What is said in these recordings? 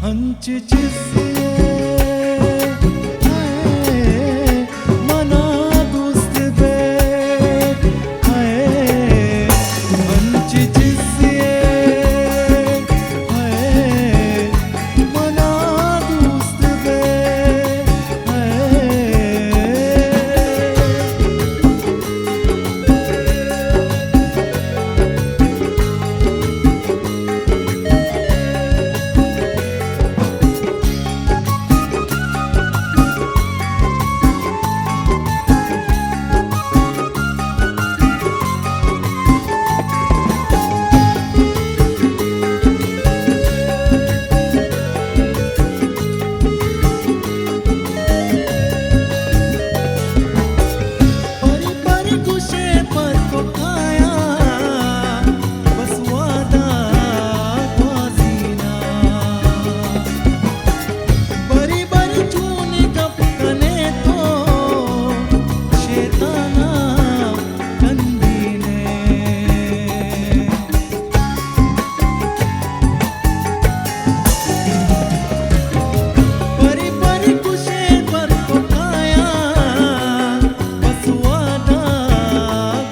انچ چیزے، اے، منا دوست بے، اے، انچ چیزے، اے، منا دوست بے، اے۔ پری پری گوشے پر تو کایا، بس وعدہ گوازینا۔ بری بری چون گپ کنے تو، شیطانا کندینے۔ پری پری کشے پر تو کایا، بس وعدہ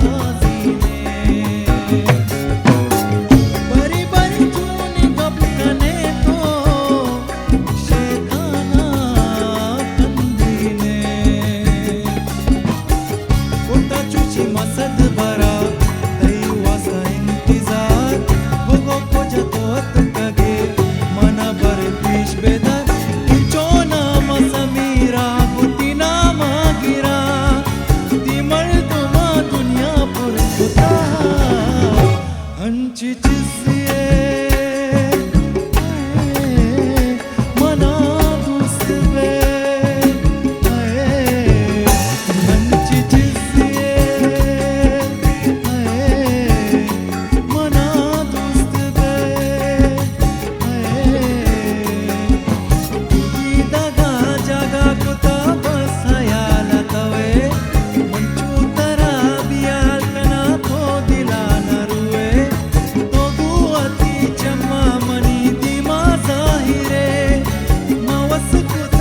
گوازینے۔ بری بری چون گپ کنے تو، شیطانا کندینے۔ گڑا چوشی مسد برا، تئی واسطہ انتظار۔ بگو کجا تو اتکگے، منا بر پیش بدار۔ انچو نام سمیرا، گتی نام گرا۔ دی مردما دنیا پر کتا۔ انچ چیزے، منا دوست بے، اے، انچ چیزے، اے، منا دوست بے، اے۔ دیدگا جاگا کتا بس حیال توے، من چو ترا بیال کنا تو دلا نہ روے، تو گو وتی چما منی دیما ظاہرے، ما وس کت